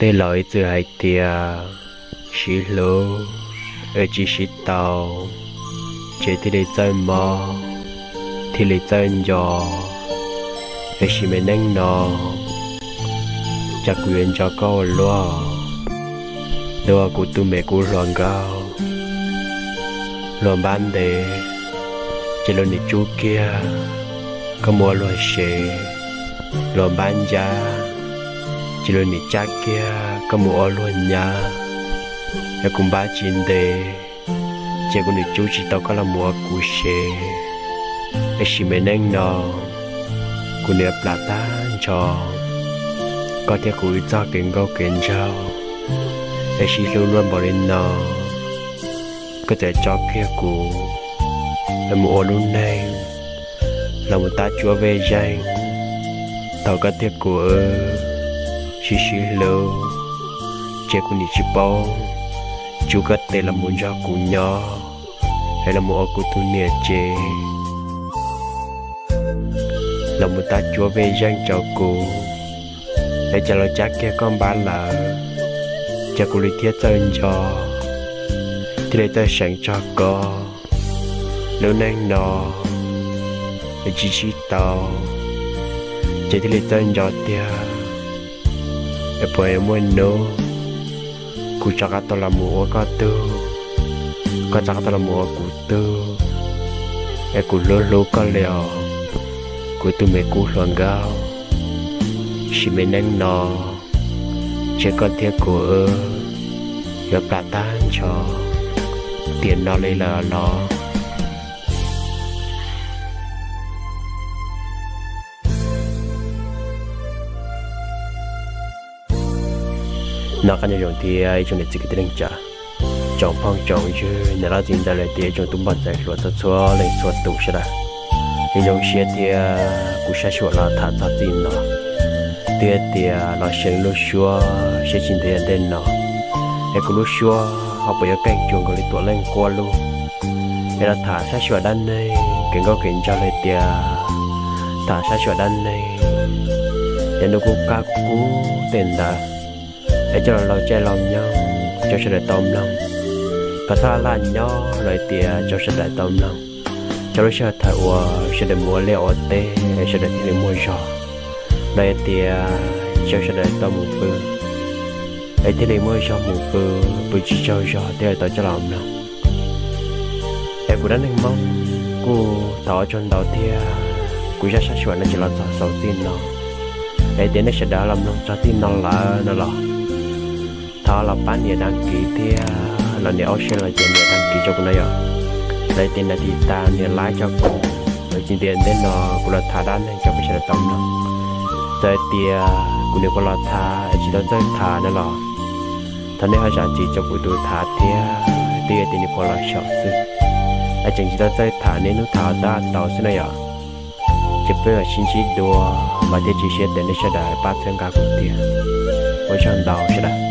Tej laus ib txwm hais tias sib hlub es tsis sib tau, ces thiaj li txawj mob, thiaj li txawj nco. Tiam sis me neej no, cas kuv yuav nco koj ua luaj, ua kuv tus me kub hluas nkauj. Luag npab ntev, ces luag nim tsub kiag koj mus ua luag sev. Luag npab ncab, ces luag nim cab kiag koj mus ua luag nyab. Es kuv npab tsis ntev, ces kuv nim tsub tsis tau koj los mus ua kuv sev. Tiam sis me neej no, kuv nim plam tag nrho koj thiab kuv wb txoj kev nkauj kev nraug, es sib hlub luaj npaum li no, koj txawm tso kiag kuv los mus ua lub neej, los mus tab cuab vej zeej. Thaum koj thiab kuv wb sib sib hlub, ces kuv nim tsis paub tsub koj tes los mus nrog kuv nyob, es los mus ua kuv tus niam tsev, los mus tab cuab vej zeej rau kuv. Es cas luag cab kiag koj npab lawm, ces kuv li thiaj txawj nco, thiaj li txawj seev txog koj. Lub neej no, es tsis sib tau, ces thiaj li txawj nco tiag. Es puas muaj hnub kuv rov qab tau los mus ua koj tug, koj rov qab tau los mus ua kuv tug, es kuv hlub hlub koj li os, kuv tus me kub hluas nkauj. Tiam sis me neej no, ces koj thiab kuv wb yuav plam tag nrho tiam no li lawm los. Nyob zoo thiab ib tsoom niam txiv kwv tij neej tsa, tsoom phooj tsoom ywg, niam loj txiv ntxawm los yog tias ib tsoom tub npoj ntxhais hluas txhua txhua leej txhua tus sawv daws. Yeej zoo siab thiab kuv saib xyuas los tham txog txij no, twb tias los seev lub suab siab tsis ntev ntej no, es kuv lub suab ho puas yuav keej cuag nkaus li tuam leej quaj lub. Es los tham saib xyuas dab neeg kev nkauj kev nraug los tias tham saib xyuas dab neeg, yog hnub kub kab kub tej ntawd. Es coj los laug caij laug nyoog rau sawv daws tau mloog, kom txhob laj nyob los tias rau sawv daws tau mloog, rau lub sij hawm thaum uas sawv daws mus ua liaj ua teb es sawv daws thiaj li muaj zog, los yog tias rau sawv daws tau mus pw es thiaj li muaj zog mus pw, pw tsis tsaug zog thiaj li tau coj los mloog. Es kuv dab neeg Hmoob kuj thov ua tsaug ntau thiab, kuv zaj saib xyuas no tseem los txog xaus txij no. Es tias nej sawv daws los mloog txog txij no lawm no los, thov los pab nias đăng ký thiab los nias ob sij los ces nias đăng ký rau kuv no yom, los tias nias tiv tas nias like rau kuv, tsis ntev ntej no kuv los tham dab neeg rau peb sawv daws tau mloog. Txawm tias kuv nim puas los tham es tsis tau txawj tham no los, thov nej ho zam txim rau kuv tus tham thiab, twb yog tias nim puas los xyaum xwb, es tseem tsis tau txawj tham, niaj hnub tham tab tau xwb na yom. Ces peb mam sib ntsib dua, vam thiab cia siab tias nej sawv daws pab txhawb nqa kuv thiab. Ua tsaug ntau sawv daws.